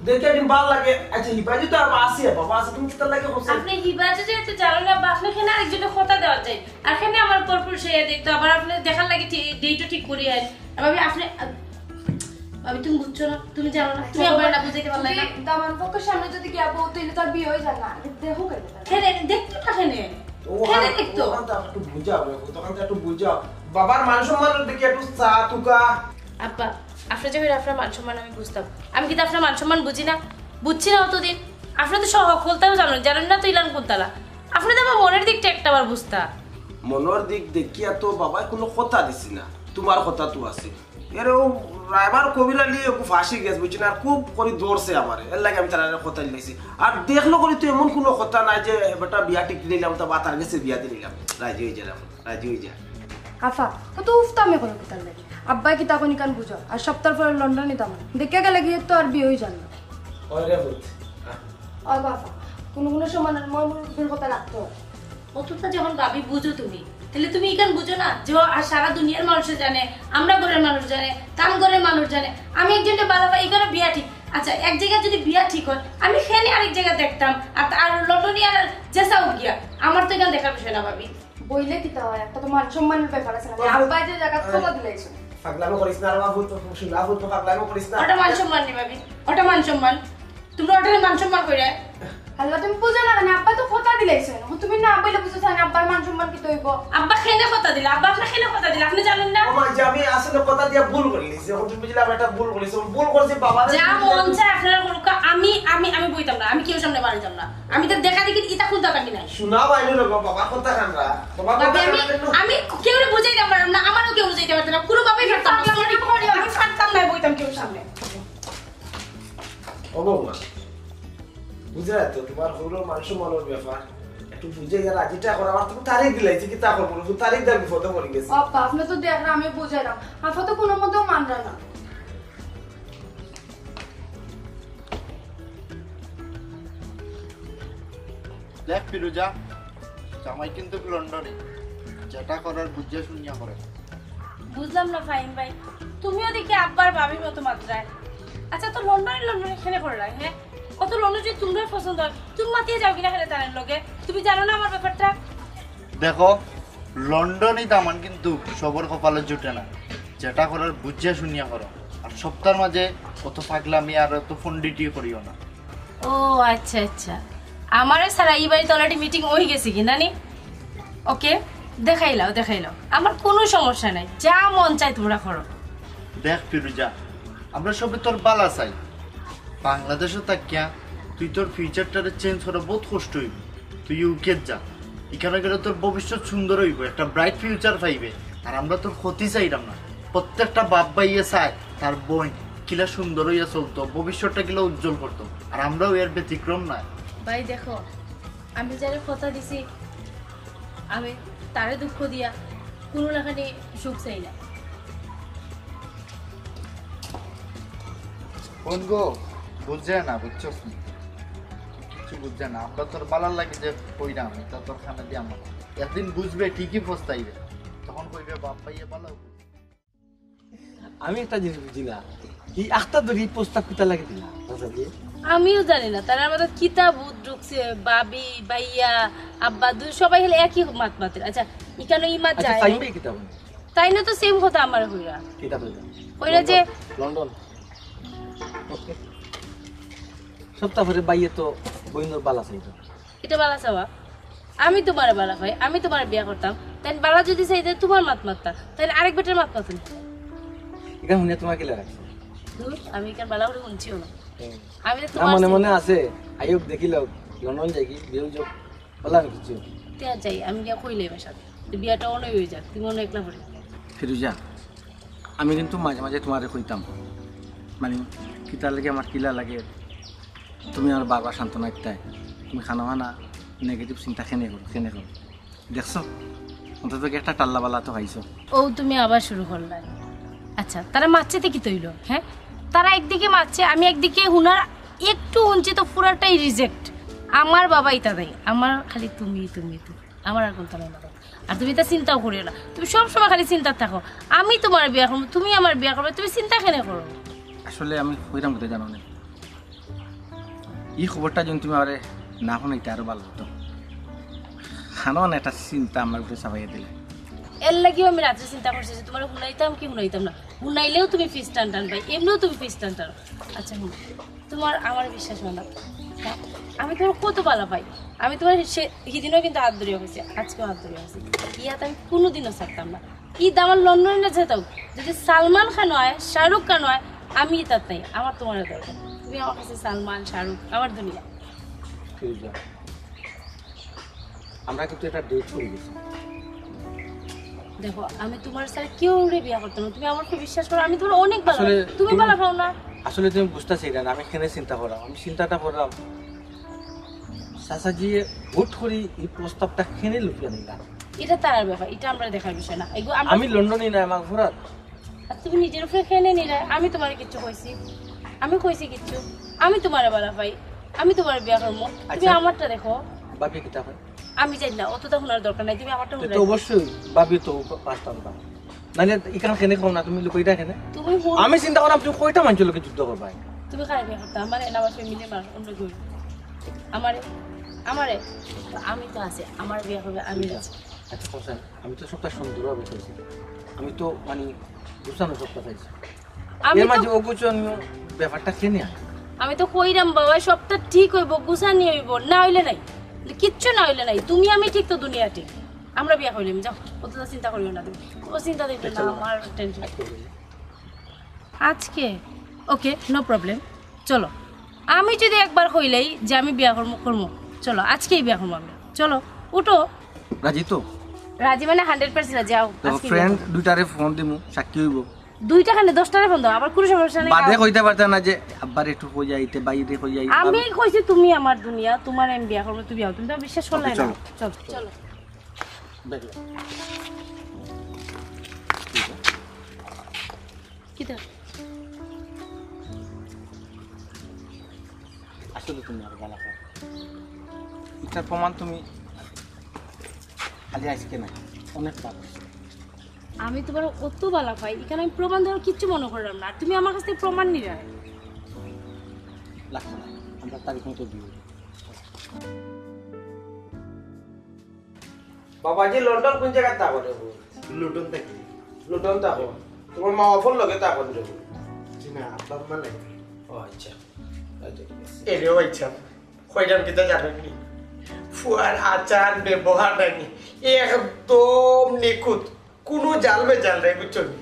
দেখি একদিন ভালা লাগে। আচ্ছা, হিবাজি তো আর আছে, বাবা আছে, তুমি কিতার লাগি কইছো? আপনে হিবাজি যেহেতু জানো না, বা আপনে কেনে আরেকজনরে কথা দেওয়া যায়? আর কেনে আমার পরপর সে দেখতো, আবার আপনে দেখার লাগি ডেটও ঠিক করি আইন। আর ভাবি, আপনে, ভাবি, তুমি বুঝছো না, তুমি জানো না, তুমি আবার না বুঝাইতে পারলে না। যদি দামান পক্ষর সামনে যদি গিয়া বউ, তাইলে তার বিয়া অই যায় না। আগে দেখো কেনে তার? কেনে দেখতো না কেনে? ও কেনে আ-, দেখতো? ওখান তো একটু বুঝাও, ওখান তো একটু বুঝাও। বাবার মান সম্মানের দিকে একটু চা তুকা। আব্বা, আপনে যে কইরা আপনার মান সম্মান আমি বুঝতাম। আমি কিতা আপনার মান সম্মান বুঝি না? বুঝছি না অতদিন। আপনে তো সব হকলতাও জানেন, জানেন না তো ইলান কুন্তালা। আপনে তো আমার মনের দিকটা একটা বার বুঝতা। মনের দিক দেখিয়া তো বাবায় কুনু কথা দিছি না, তুমার কথা তো আছে। এরে ও রায়বার কবির আলী একটু ফাঁসি গেছে, বুঝছি না, আর খুব করি ধরছে আমারে, এর লাগি আমি তার কথা দিলাইছি। আর দেখলো করি তো এমন কুনু কথা নাই যে বেটা বিয়া ঠিক দিলাম, তা বা তার গেছে বিয়া দিলাম, রাজি অই যা, রাজি অই যা। আফা, অত উফতামি করো কিতার লাগি? আব্বায় কিতা কইন ইখান বুঝো, আর সপ্তাহ পরে লন্ডনে দামান। দেখে গেলে গিয়া তো আর বিয়া অই যার না। ওই রে ভূত। ওই বাবা, কুনু কুনু সময় না ময় মুরব্বির কথা রাখতে হয়। অতটা যখন ভাবি বুঝো তুমি, তাইলে তুমি ইখান বুঝো না যে ও আর সারা দুনিয়ার মানষে জানে, আমরা ঘরর মানুষ জানে, কাম ঘরর মানুষ জানে। আমি একজনরে ভালা পাই, ইখানো বিয়া ঠিক। আচ্ছা, এক জাগাত যদি বিয়া ঠিক অয়, আমি কেনে আরেক জাগাত দেখতাম, আর, আর লন্ডনে আর যেসাউ গিয়া, আমার তো ইখান দেখার বিষয় না ভাবি। বইলে কিতা অয়, একটা তো মান সম্মানের ব্যাপার আছে না? আব্বায় যে জাগাত কথা দিলাইছে। পাগলামি করিস না রে বাবু, তো শুনা, তো পাগলামি করিস না। ওটা মান সম্মান নি ভাবি, ওটা মান সম্মান। তুমরা ওটারে মান সম্মান কইরায়? আল্লাহ, তুমি বুঝো না কেনে? আব্বায় তো কথা দিলাইছে। তুমি না বইলে বুঝো না, আব্বার মান সম্মান কিতা অইবো? আব্বা কেনে কথা দিলা? আব্বা আপনে কেনে কথা দিলা? আপনে জানেন না? ও মা, যে আমি আসলে কথা দিয়া ভুল করিলিছি। এখন তুমি বুঝলে আমি একটা ভুল করিছি। ভুল করছি বাবা। যা মন চায় আপনারা করুক্কা, আমি, আমি, আমি বইতাম না। আমি কেউর সামনে বাড়িতাম না। আমি তো দেখা দেখি ইতা কুন্তা কামি নাই। শুনা বাইরে রে বাবা, কথা কানরা। বাবা, কথা আমি, কানরা কেন? আমি কেউরে বুঝাইতাম পারতাম না, আমারেও কেউ বুঝাইতা পারতো না। কুনু বাপে পারতাম না। আমি পারতাম না বইতাম কেউর সামনে। ও বৌমা, বুঝরায় তো, তুমার হউরর মান সম্মানর ব্যাপার। একটু বুঝাইয়া রাজিটা করো, আমার তুমি তারিখ দিলাইছি, কিতা করবো? তারিখ দেওয়ার বিপদে পড়ি গেছি। আব্বা, আপনে তো দেখরা, আমি বুঝাইলাম। আফা তো কুনু মতেও মানরা না। দেখ ফিরুজা, জামাই কিন্তু লন্ডনে, যেটা করার বুঝিয়া শুনিয়া করে। বুঝলাম না ফাহিম ভাই, তুমিও দেখি আব্বার ভাবির মতো মাতরায়। আচ্ছা, তো লন্ডনে, লন্ডনে কেনে কররায়, হ্যাঁ? অত লন্ডন যদি তুমরার পছন্দ অয়, তুমি মাতিয়া যাওগি না কেনে তান লগে? তুমি জানো না আমার ব্যাপারটা? দেখো, লন্ডনি দামান কিন্তু সবর কপালো জুটে না, যেটা করার বুঝিয়া শুনিয়া করো। আর সপ্তাহর মাঝে অত পাগলামি আর অত ফন্ডিটি করিও না। ও আচ্ছা আচ্ছা, আমারে ছাড়া ই বাড়িত already meeting অই গেছে কি নানি? ওকে, দেখাইলাও, দেখাইলাও, আমার কুনু সমস্যা নাই, যা মন চায় তুমরা করো। দেখ ফিরুজা, আমরা সবে তোর বালা চাই। বাংলাদেশো থাকিয়া তুই তোর ফিউচারটারে চেঞ্জ করা বউত কষ্ট অইবো। তুই ইউকেত যা, ইখানো গেলে তোর ভবিষ্যৎ সুন্দর অইবো, একটা ব্রাইট ফিউচার পাইবে। আর আমরা তোর ক্ষতি চাইরাম না। প্রত্যেকটা বাপ ভাইয়ে চায় তার বইন কিলা সুন্দর অইয়া চলতো, ভবিষ্যৎটা কিলা উজ্জ্বল করতো, আর আমরাও এর ব্যতিক্রম নায়। ভাই দেখো, আমি যারে কথা দিছি, আমি তারে দুঃখ দিয়া কুনু লাখানি সুখ চাই না। বোন গো, বুঝে না, বুঝছস নি? কিচ্ছু বুঝে না। আমরা তোর বালার লাগি যে কইরাম, ইতা তোর কানে দিয়া আমার। একদিন বুঝবে, ঠিকই পস্তাইবে। তখন কইবে, "বাপ ভাইয়ে বালা।" আমি একটা জিনিস বুঝি না, ই আখতা ধরি প্রস্তাব কিতা লাগি দিলা, চাচা জি? আমিও জানি না, তার মাথাত কিতা ভূত ঢুকছে, ভাবি, ভাইয়া, আব্বা, দুই সবাই খালি একই মাত মাতের। আচ্ছা, ইখানো ই মাত আচ্ছা, যায় তাই নাই। ভাই কিতা বলে? তাইন তো সেম কথা আমারে কইরা। কিতা বলে? কইরা যে লন্ডন। ওকে। সপ্তাহ পরে ভাইয়ে তো বইনর বালা চাইতো। ইটা বালা চাওয়া? আমি তুমারে বালা পাই, আমি তুমারে বিয়া করতাম। তাইন বালা যদি চাইতে তুমার মাত মাততা, তাইন আরেক বেটার মাত মাতইন। ইখান হুনিয়া তুমার কিলা লাগছে? দূর, আমি ইখান বালা করি হুনছিও না। হুম। আমি তো না, তুমার মনে মনে আছে, আইউক দেখিলাউক, লন্ডন যাইগি, বিয়া অইযুক, বালা আমি কিছু। তে আর যাই, আমি গিয়া কইলাই বাসাত। তো বিয়াটা অনই অই যাক, তুমি অনো একলা পড়ি। ফিরুজা, আমি কিন্তু মাঝে মাঝে তুমারে কইতাম, মানে, কিতার লাগি আমার কিলা লাগে, তুমি আমার বারবার সান্ত্বনা দিতায়, তুমি খানা খানা নেগেটিভ চিন্তা কেনে করো, কেনে করো? দেখছো, অন্তত একটা টাল্লা বালা তো খাইছো। ও, তুমি আবার শুরু করলায়। আচ্ছা, তারা মাতছে তে কিতা অইলো? হ্যাঁ, তারা একদিকে মাতছে, আমি একদিকে হুনার একটু হুনছি তো পুরাটাই রিজেক্ট। আমার বাবা ইতা নাই, আমার খালি তুমি, তুমি, তুমি, আমার আর কুন্তা নাই। আর তুমি ইতা চিন্তাও করিও না, তুমি সব সময় খালি চিন্তা থাকো, আমি তুমার বিয়া করমু, তুমি আমার বিয়া করবে, তুমি চিন্তা কেনে করো? আসলে আমি কইরাম কিতা জানো নি, ই খবরটা যদি তুমি আমারে না হুনাইতায় আরো ভালা অইতো। কারণ একটা চিন্তা আমার উপরে চাপাইয়া দিলে। এর লাগিও আমি রাত্রে চিন্তা করছি যে তুমারে হুনাইতাম কি হুনাইতাম না। হুনাইলেও তুমি ফিস টান টান পাই, এমনেও তুমি ফিস টান টান। আচ্ছা, হুনো, তুমার আমার বিশ্বাস অয় না। আমি তুমারে কত বালা পাই, আমি তুমারে সে হিদিনও কিন্তু আত ধরিয়া কইছি, আজকেও আত ধরিয়া কইছি, ইয়াত আমি কুনুদিনও ছাড়তাম না। ইতা আমার লন্ডনে যেতাম, যদি সালমান খান অয়, শাহরুখ খান অয়, আমি ইতাত নাই, আমার তুমারে দরকার। তুমি আমার কাছে সালমান, শাহরুখ, আমার দুনিয়া। ফিরুজা, আমরা কিন্তু একটা ডেট করি গেছি। দেখো, আমি তুমার ছাড়া কেউরে বিয়া করতাম না, তুমি আমারে বিশ্বাস করো, আমি তুমারে অনেক বালা পাই। তুমি বালা পাও না। আসলে তুমি বুঝতাছো না, আমি কেনে চিন্তা করলাম, আমি চিন্তাটা করলাম, চাচাজি হুট করি ই প্রস্তাবটা কেনে লুফিয়া নিলা? ইটা তারার ব্যাপার, ইটা আমরার দেখার বিষয় না। এগু আমরা আমি লন্ডনি না, আমার ঘোরার। আর তুমি নিজের উপরে কেনে নিলায়? আমি তুমারে কিচ্ছু কইছি? আমি কইছি কিচ্ছু? আমি তুমারে বালা পাই, আমি তুমারে বিয়া করমু। তুমি আচ্ছা। আমারটা দেখো। ভাবি কিতা কয়? আমি জানি না, অততা হুনার দরকার নাই, তুমি আমারটা হুনো। অবশ্যই ভাবি তো পাঁচটা কথা। নাইলে ইখান কেনে কও না, তুমি লুকাইতা কেনে? তুমি হুনো। আমি চিন্তা করলাম তুমি কয়টা মানষর লগে যুদ্ধ করবায়। তুমি কারে বিয়া করতায়? আমারে না আমার ফ্যামিলি, আমার অন্য কেউ? আমারে, আমারে, তো আমি তো আছি, আমার বিয়া করবে, আমি আছি। আচ্ছা, কও ছাইন, আমি তো সবটা সুন্দরভাবে কইছি, আমি তো মানে গুছানো সবটা চাইছি। আমি এর তো মাঝে অগুছানো ব্যাপারটা কেনে আয়? আমি তো কইরাম বাবা, সবটা ঠিক অইবো, গুছানি অইবো, না অইলে নাই, কিচ্ছু না অইলে নাই। তুমি আমি ঠিক তো দুনিয়া ঠিক। আমরা বিয়া করিলিমু, যাও, অততা চিন্তা করিও না তুমি। ও চিন্তা দেখো না, আমার টেনশন। আজকে? ওকে, নো প্রবলেম। চলো, আমি যদি একবার কইলাই যে আমি বিয়া করমু, করমু, চলো, আজকেই বিয়া করমু আমি। চলো, উঠো। রাজি তো? রাজি মানে হান্ড্রেড পার্সেন্ট রাজি, আও, আজকেই বিয়া ফ্রেন্ড করমু। দুইটারে ফোন দিমু, সাক্ষী অইবো। দুইটা কেনে, দশটারে ফোন দাও, আমার কুনু সমস্যা নাই, বাদে আও। কইতা পারতা না যে আব্বারে একটু কই যাইতে, বাইরে কই যাই। আমি কইছি তুমি আমার দুনিয়া, তুমারে আমি বিয়া করমু, তুমি আও, তুমি তো বিশ্বাস করলায় না। চলো। চলো, চলো। কিতা? আসলে তুমি আর বালা পাও। ইটার প্রমাণ তুমি খালি আজকে না, অনেক বার। আমি তুমারে অত বালা পাই, ইখান আমি প্রমাণ দেওয়ার কিচ্ছু মনো করলাম না। আর তুমি আমার কাছ থাকি প্রমাণ নিলায়। লাগতো না, আমরা তারিখ মতো বিয়া। বাবাজি, লন্ডন কুন জাগাত থাকো রে? লন্ডন থাকি। লন্ডন থাকো? তুমার মা বাপর লগে থাকো রে? জি না, আব্বা আম্মা নাই। ও আচ্ছা। আচ্ছা, ঠিক আছে। এরেও আচ্ছা। কইরাম কিতা জানো নি? ফুয়ার আচার ব্যবহার নাকি একদম নিখুঁত, কুনু জাল বেজাল নাই, বুঝছো নি?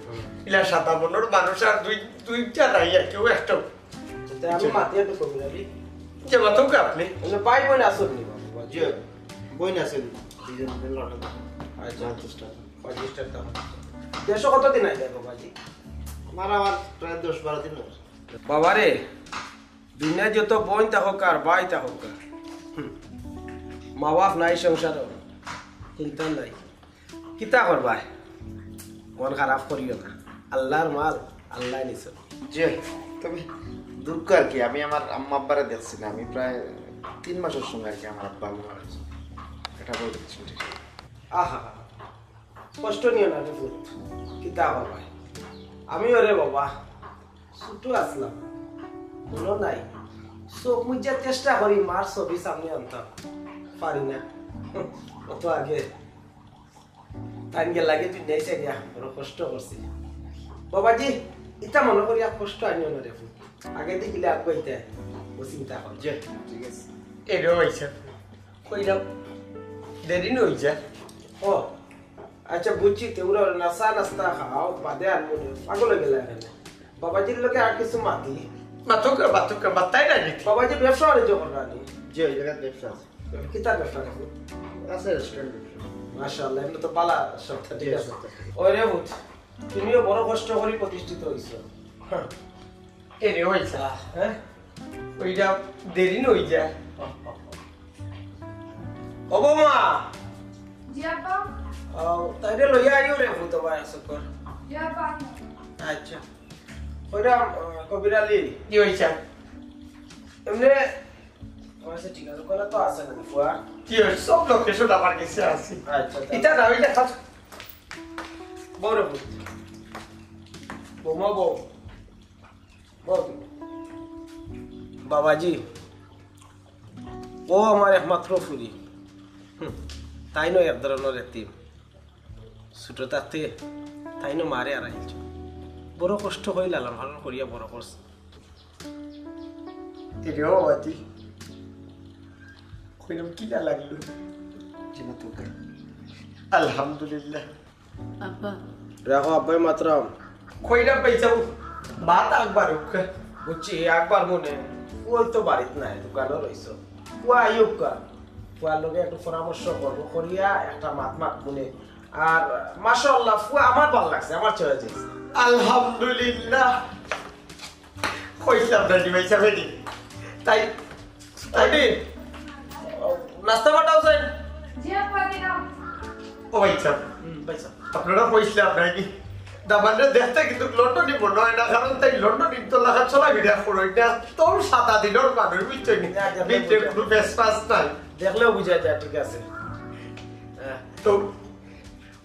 ইলা সাদা মনর মানুষ আর দুই, দুইটা নাই, আর কেউ একটা। তে আমি মাতি একটু কবি রাখি। যে মাতুক আপনি। মানে ভাই বোন আছইন নি বাবা? জি, বোন আছইন, দুইজন মিলে লন্ডন। আচ্ছা। ম্যানচেস্টার। ম্যানচেস্টার তো। দেশো কতদিন আইলে বাবাজি? আমার, আমার প্রায় দশ বারো দিন অইছে। বাবারে, দুনিয়াত যত বোন থাকউক আর ভাই থাকউক, হুম, মা বাপ নাই সংসারো, চিন্তা নাই। কিতা করবায়? মন খারাপ করিও না, আল্লার মাল আল্লায় নিছইন। জি, তবে দুঃখ আর কি, আমি আমার আম্মা আব্বারে দেখছি না, আমি প্রায় তিন মাসর সময় আর কি আমার আব্বা আম্মা মারা গেছে। এটা বলতে কিছু ঠিক আছে। আহা, কষ্ট নিও না রে পুত, কিতা করবায়? আমিও রে বাবা, ছোট আছলাম, মনো নাই, চোখ মুজিয়া চেষ্টা করি মার ছবি সামনে আনতাম, পারি না, অত আগে। তাইন গেলাগি দুনিয়া ছাড়িয়া, বড় কষ্ট করছি। বাবাজি, ইতা মনো করিয়া কষ্ট আনিও না রে পুত। আগে দেখিলে আগুয়াইতে, ও চিন্তা কর। জি, ঠিক আছে। এরে অইছে। কইলাম, দেরি নই যা। ও, আচ্ছা বুঝছি, তে ওরা না চা নাস্তা খাও, বাদে আর মনে পাগল অই গেলা এখানে। বাবাজির লগে আর কিছু মাতি। মাতুক, মাতুক, মাতাই না রে। বাবাজি ব্যবসা বাণিজ্য কররা নি? জি, ওই জাগাত ব্যবসা আছে। কিতার ব্যবসা দেখো? আছে রেস্টুরেন্ট ব্যবসা। মাশাআল্লাহ, এমনে তো ভালা সবটা, ঠিক আছে। ওই রে পুত, তুমিও বড় কষ্ট করি প্রতিষ্ঠিত হইছো। এ রে, হইছে। আহ, হ্যাঁ? ওইটা দেরি নই যায়। ও বৌমা। জি আব্বা। ও, তাইরে লইয়া আইও রে পুত, ভাই, আসো কর। জি আব্বা। আচ্ছা। কইরাম, আহ, কবির আলী। কি হইছে? এমনে, আমার কাছে ঠিকানা করা তো আছে না, ফুয়া? কি হইছে? সব লোকেশন আমার কাছে আছে। আচ্ছা, তাহলে এটা না, ওইটা খাস। বড় পুত। বৌমা বউ। বউ। বাবাজি, ও আমার একমাত্র ফুরি। হুম, তাইনও এক ধরনের এতিম। ছোট থাকতে তাইনও মারে হারাইছে। বড় কষ্ট করি লালন পালন করিয়া বড় করছে। এরে ও বাবাজি, কইলাম কিলা লাগলো? কিলা তোকে? আলহামদুলিল্লাহ। আব্বা। রাখো আব্বাই মাতরাম। কইরা পাইছাও, ভাত আকবার উকে। বুঝছি, আকবার মনে। ওই তো বাড়িত নাই, দোকানো রইছো। ও আইউক্কা। ওয়ার লগে একটু পরামর্শ করবো, করিয়া একটা মাত মাত মনে। আর মাশাআল্লাহ, ফুয়া আমার ভালা লাগছে, আমার চয়েস। আলহামদুলিল্লাহ। কইছিলাম না, জি ভাই সাহেব, জি। তাই, তাই রে। নাস্তা পাঠাও, স্যার। জি, আপা, দিলাম। ও ভাই সাহেব, হুম, ভাই সাহেব। আপনারা কইছিলাম না, জি। দামানরে দেখতে কিন্তু লন্ডনি মনে হয় না, কারণ তাই লন্ডনি তো লাগা চলাফেরা করো, এটা তো সাদা দিনের মানুষ, বুঝছেন নি? না, দেখলে ভিতরে বুঝা কোনো যায়। ফেসফাস নাই। দেখলেও বুঝা যায়, ঠিক আছে। হ্যাঁ। তো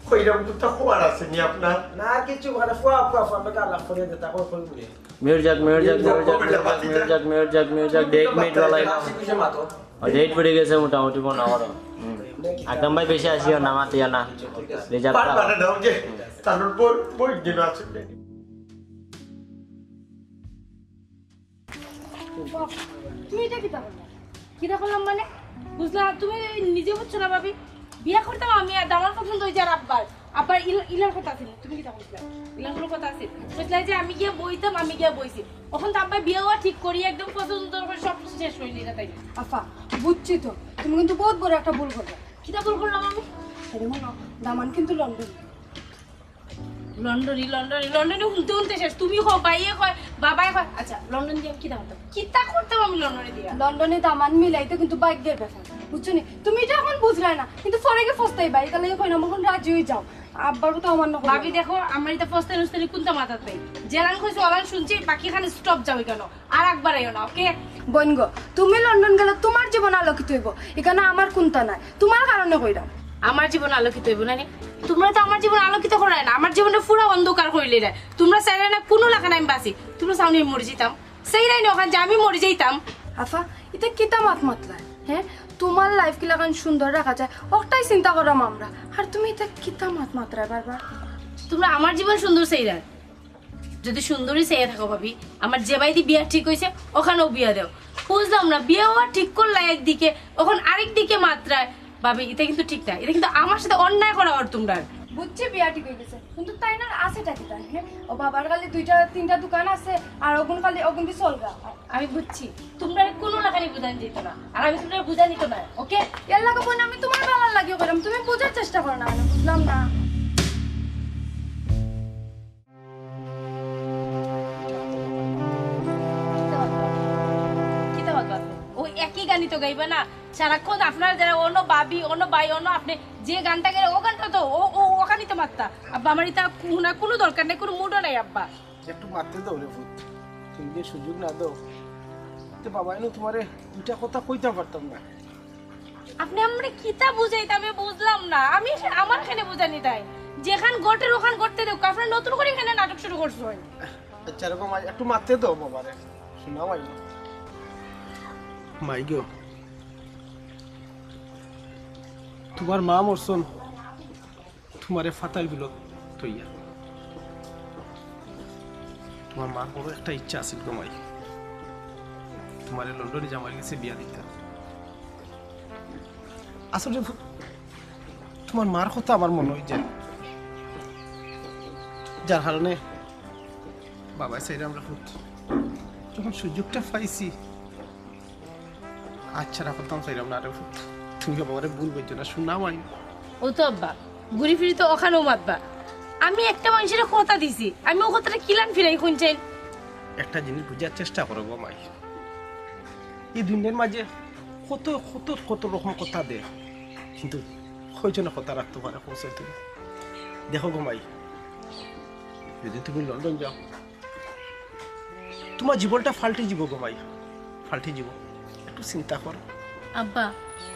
কইরাম তো তা খবর আছে নি আপনার? না, আর কিছু মানে ফুয়া, ফুয়া, ফুয়া, আমরা আলাপ করে দে, তারপর কই বলে। Music, music, music, music, music, music, music, ডেট মিট বালাই। হাসি খুশি মাতো। আর ডেট পড়ে গেছে মোটামুটি মনে করো। হুম। আকরাম ভাই বেশি আসিও না, মাতিয়া না। রিজার্ভ পার থাকো। মানে না, ওই যে তানুর বই, বই দিন আছে। বাহ, তুমি এটা কিতা করলা? কিতা করলাম মানে? বুঝলা, তুমি নিজে বুঝছো না, ভাবি? বিয়া করতাম আমি, আর দামান্দ পছন্দ হইছে আর আব্বার। আব্বার ইল-, ইলার কথা আছিল, তুমি কিতা কইছিলা? ইলার কোনো কথা আছিল? কইছিলা যে আমি গিয়া বইতাম, আমি গিয়া বইছি। অখন তো আব্বায় বিয়া হওয়া ঠিক করি, একদম পছন্দ করে সব কিছু শেষ হইলি না তাই। আফা, বুঝছি তো, তুমি কিন্তু বহুত বড় একটা ভুল করলা। কিতা ভুল করলাম আমি? আরে মনো, দামান কিন্তু লন্ডন। লন্ডনি, লন্ডনি, লন্ডনি হুনতে হুনতে শেষ। তুমি কও, ভাইয়ে কয়, বাবায় কয়। আচ্ছা, লন্ডন দিয়া আমি কিতা করতাম? কিতা করতাম আমি লন্ডনে দিয়া? লন্ডনে দামান মিলাইতে কিন্তু ভাগ্যের ব্যাপার, বুঝছো নি? তুমি এটা এখন বুঝরায় না, কিন্তু পরে গিয়া পস্তাইবা। এই কালে কই না, এখন রাজি হয়ে যাও, আব্বার কথা আমার না কইবা। ভাবি দেখো, আমার এটা পস্তানি উস্তানি কোনটা মাথাত নাই। যেলান কইছো ওলান শুনছি, বাকি খানে স্টপ যাও কেন? আর একবার আইও না, ওকে? বোন গো, তুমি লন্ডন গেলে তোমার জীবন আলোকিত হইব, এখানে আমার কোনটা নাই, তোমার কারণে কইরাম। আমার জীবন আলোকিত হইব না নি? তোমরা তো আমার জীবন আলোকিত করায় না, আমার জীবনটা পুরো অন্ধকার করিলে না। তোমরা চাইলে না কোনো লাখান আমি বাঁচি, তোমরা চাও নি আমি মরি যাইতাম, সেই নাই না ওখান যে আমি মরি যাইতাম। আফা, এটা কিতা মাত মাতলায়? হ্যাঁ, তোমার লাইফ কিলাখান সুন্দর রাখা যায়, ওটাই চিন্তা করাম আমরা। আর তুমি এটা কিতা মাত মাতরায় বারবার? তোমরা আমার জীবন সুন্দর চাইরায়। যদি সুন্দরী চাইয়া থাকো ভাবি, আমার যে বাড়িতে বিয়া ঠিক হইছে, ওখানেও বিয়া দেও। বুঝলাম না, বিয়া হওয়া ঠিক করলা একদিকে, এখন আরেক দিকে মাতরায়। ভাবি, এটা কিন্তু ঠিক না, এটা কিন্তু আমার সাথে অন্যায় করা অর তোমরা। বুঝছি বিয়া ঠিক হয়ে গেছে, কিন্তু তাইন আছেটা কিতা? হ্যাঁ, ও বাবার খালি দুইটা তিনটা দোকান আছে, আর ওগুন খালি ওগুন দি চলগা। আমি বুঝছি, তোমরা কোনো লাখানি বুঝানি যেত না, আর আমি তোমরা বুঝানি তো না, ওকে? এর লাগি বোন, আমি তোমার ভালার লাগিও কইরাম, তুমি বুঝার চেষ্টা করো না কেন? বুঝলাম না। কিতা বাবা? ওই একই গানই তো গাইবা না? সারাক্ষণ আপনারা যারা অন্য ভাবি, অন্য ভাই, অন্য আপনি যে গানটা গেলে ও গানটা তো ও, ও, ওখানেই তো মাত্তা। আব্বা, আমার এটা হুনার কোনো দরকার নেই, কোনো মুডও নাই আব্বা। একটু মাততে দাও রে পুত, তুমি যে সুযোগ না দাও, তো বাবা এনে তোমারে দুইটা কথা কইতাম পারতাম না। আপনি আমরে কিতা বুঝাইতা আমি বুঝলাম না। আমি সে-, আমার এখানে বুঝানি তাই। যেখান ঘটের ওখান ঘটতে দেও। আপনি নতুন করে এখানে নাটক শুরু করছেন। আচ্ছা, এরকম আই-, একটু মাততে দাও বাবারে। শোনা মাই। মাই গো, তোমার মা মরছন, তোমারে ফাতাইল বিলত থইয়া। তোমার মার বড় একটা ইচ্ছা আছিল গো মাই, তোমারে লন্ডনি জামাইর গেছে বিয়া দিতা। আসলে তোমার মার কথা আমার মনো অইযায়, যার কারণে বাবায় চাইরা আমরা পুত যখন সুযোগটা পাইছি, আচ্ছা, রাখতাম চাইলাম না রে পুত। তুমি আমারে ভুল বুঝছো না, শোনা মাই। ও তো আব্বা, ঘুরি ফিরি তো অখানউ মাতবা। আমি একটা মানষরে কথা দিছি, আমি অউ কথাটা কিলান ফিরাই কইন চাইন? একটা জিনিস বুঝার চেষ্টা করো গো মাই, ই দুনিয়ার মাঝে কত কত কত রকম কথা দে, কিন্তু কয়জনে কথা রাখতো পারে কও চাইন তুমি? দেখো গো মাই, যদি তুমি লন্ডন যাও, তুমার জীবনটা পাল্টি যিবো গো মাই, পাল্টি যিবো। একটু চিন্তা করো। আব্বা,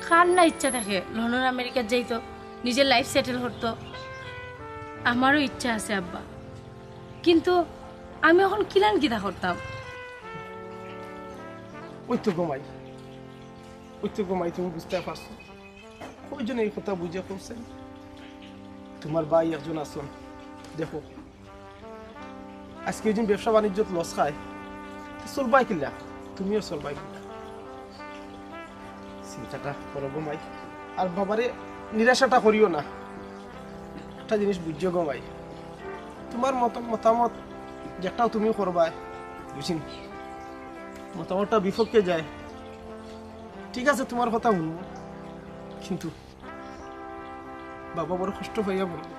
কার না ইচ্ছা থাকে লন্ডন আমেরিকাত যাইতো, নিজের life settle করতো? আমারও ইচ্ছা আছে আব্বা, কিন্তু আমি অখন কিলান কিতা করতাম? ওই তো গো মাই, ওই তো গো মাই, তুমি বুঝতে পারছো? কয়জনে ই কথা বুঝে কও চাইন? তুমার ভাই একজন আছইন, দেখো, আজকে ওই দিন ব্যবসা বাণিজ্যত লস খায়, তো চলবায় কিলা? তুমিও চলবায় কিলা? চিন্তাটা করো গো মাই, আর বাবারে নিরাশাটা করিও না। একটা জিনিস বুঝছো গো মাই, তুমার মত মতামত যেটাও তুমি করবায়, বুঝিন, মতামতটা বিপক্ষে যায়, ঠিক আছে, তুমার কথা হুনমু, কিন্তু বাবা বড় কষ্ট পাইয়া মরবো,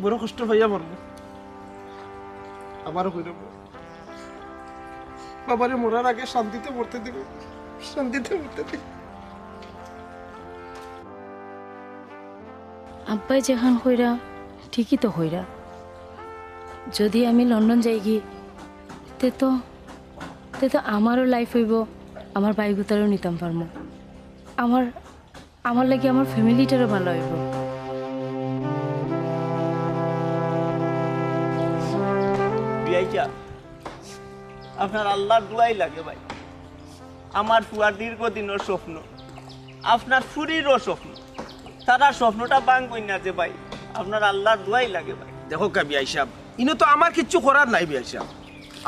বড় কষ্ট পাইয়া মরবো। আবারও কইরা বাবারে মরার আগে শান্তিতে মরতে দিবো, শান্তিতে মরতে দিবো। আব্বায় যেখান কইরা, ঠিকই তো কইরা। যদি আমি লন্ডন যাইগি, তে তো, তে তো আমারও life অইবো, আমার ভাইগুতারেও নিতাম পারমু। আমার, আমার লাগি আমার family-টারও ভালা অইবো। বিয়াই সাব, আপনার আল্লার দোয়াই লাগে ভাই। আমার ফুয়ার দীর্ঘদিনর স্বপ্ন, আপনার ফুরিরও স্বপ্ন, তারার স্বপ্নটা ভাঙ্গইন না যে ভাই, আপনার আল্লার দোয়াই লাগে ভাই। দেখো কা বিয়াই সাব, ইনো তো আমার কিচ্ছু করার নাই বিয়াই সাব।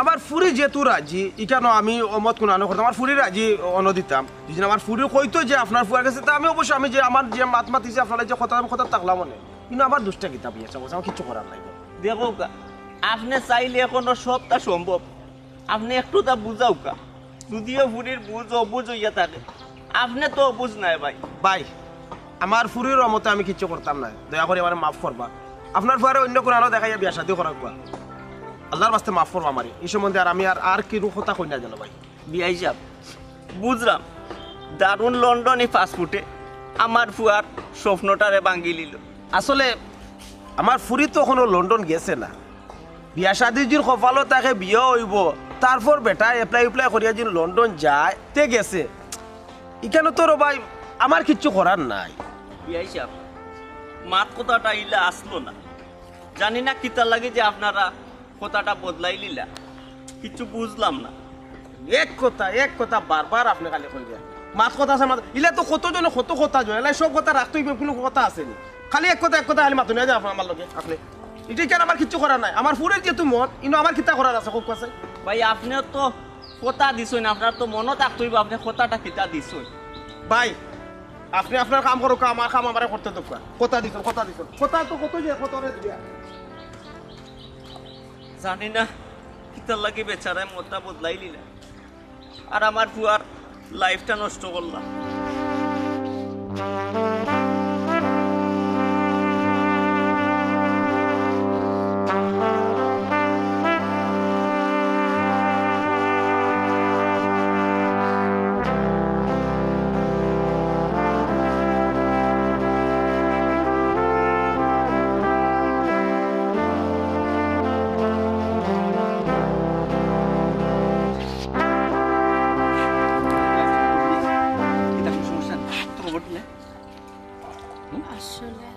আমার ফুরি যেহেতু রাজি, ইখানো আমি অমত কুনানো করতাম, আমার ফুরি রাজি অনো দিতাম। যদি আমার ফুরি কইতো যে আপনার ফুয়ার গেছে, তে আমি অবশ্য আমি যে আমার যে মাত মাতিছি আপনার যে কথা, আমি কথা থাকলাম অনে। কিন্তু আমার দুষটা কিতা বিয়াই সাব, আমার কিচ্ছু করার নাই। দেখো কা, আপনে চাইলে অখনো সবটা সম্ভব। আপনে একটুতা বুঝাও কা। যদিও ফুরির বুঝ অবুঝ অইয়া থাকে, আপনে তো অবুঝ নায় ভাই। ভাই, আমার ফুরির অমতে আমি কিচ্ছু করতাম নায়, দয়া করি আমারে মাফ করবা। আপনার ফুয়ারে অইন্য কুনানো দেখাইয়া বিয়া শাদি করাউক্কা। আল্লার ওয়াস্তে মাফ করবা আমারে, ই সম্বন্ধে আর আমি আর, আর কিনো কথা কই না যেন ভাই। বিয়াই সাব, বুঝরাম, দারুণ লন্ডনি পাসপোর্টে আমার ফুয়ার স্বপ্নটারে ভাঙ্গিলিলো। আসলে আমার ফুরি তো অখনো লন্ডন গেছে না, বিয়া শাদি যুদি কপালো থাকে বিয়া অইবো, তারপর বেটায় apply উপ্লাই করিয়া যুদি লন্ডন যায়, তে গেছে। ইখানো তো রে ভাই, আমার কিচ্ছু করার নাই। বিয়াই সাব, মাত কথাটা ইলা আছলো না। জানি না কিতার লাগি যে আপনারা কথাটা বদলাইলিলা, কিচ্ছু বুঝলাম না। এক কথা, এক কথা বারবার আপনে খালি কইরা। মাত কথা আছে, মাত, ইলা তো কতজনে কত কথা জয়, ইলা সব কথা রাখতে অইবো, কুনু কথা আছে নি? খালি এক কথা, এক কথা খালি মাতুন না যে আপনে আমার লগে, আপনে। ইটা কেন আমার কিচ্ছু করার নাই? আমার ফুরির যেহেতু মত, ইনো আমার কিতা করার আছে, কউক্কা চাই। ভাই, আপনে তো কথা দিছইন, আপনার তো মনো থাকতে অইবো, আপনে কথাটা কিতা দিছইন। ভাই, আপনে আপনার কাম করউক্কা, আমার কাম আমারে করতে দেউক্কা। কথা দিছইন, কথা দিছইন। কথা তো কত যে, কত রে দিয়া। জানি না, কিতার লাগি বেচারায় মতটা বদলাইলিলা। আর আমার ফুয়ার lifeটা নষ্ট করলা। আসলে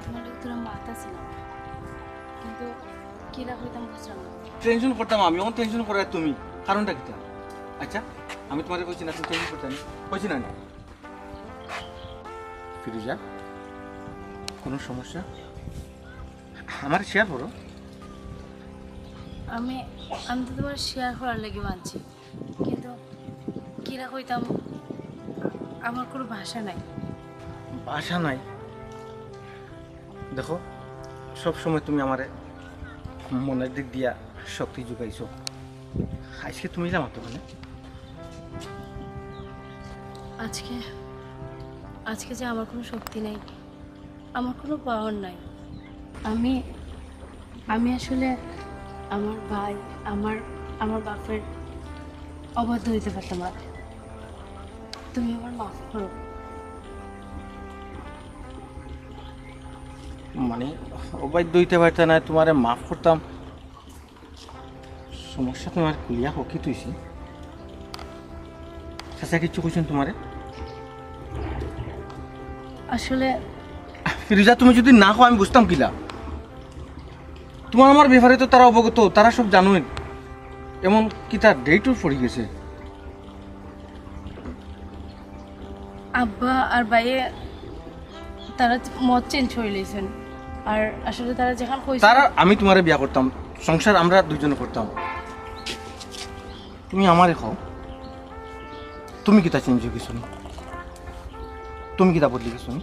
তোমার লগে থুড়া মাত আছিল আমার, কিন্তু কিলা কইতাম বুঝলাম না। টেনশন করতাম আমি, অখন টেনশন করায় তুমি, কারণটা কিতা? আচ্ছা, আমি তোমারে কইছি না তুমি টেনশন করতায় না, কইছি না নি? ফিরোজা, কোনো সমস্যা? আমারে শেয়ার করো। আমি, আমি তো তোমারে শেয়ার করার লাগি মাতছি, কিন্তু কিলা কইতাম, আমার কোনো ভাষা নাই। ভাষা নাই? দেখো, সব সময় তুমি আমারে মনের দিক দিয়া শক্তি যোগাইছো। আজকে তুমি ইলা মাতো কেনে? আজকে, আজকে যে আমার কোনো শক্তি নাই, আমার কোনো পাওয়ার নাই। আমি আমি আসলে আমার ভাই, আমার আমার বাপের অবাধ্য হইতে পারতাম না। তুমি আমার মাফ করো। মানে, অবাধ্য হইতে পারতে না, তোমারে মাফ করতাম। সমস্যা তোমার খুলিয়া কও, কিতা অইছে? চাচা কিচ্ছু কইছইন তোমারে? আসলে ফিরুজা, তুমি যদি না কও, আমি বুঝতাম কিলা? তোমার আমার ব্যাপারে তো তারা অবগত, তারা সব জানইন। এমন কিতা ডেটও পড়ি গেছে। আব্বা আর ভাইয়ে তারা মত চেঞ্জ করে লইছেন। আর আসলে তারা যেখান কইছে তারা, আমি তোমারে বিয়া করতাম, সংসার আমরা দুইজনে করতাম। তুমি আমারে কও, তুমি কিতা চেঞ্জ হয়ে গেছো নি? তুমি কিতা বদলি গেছো নি?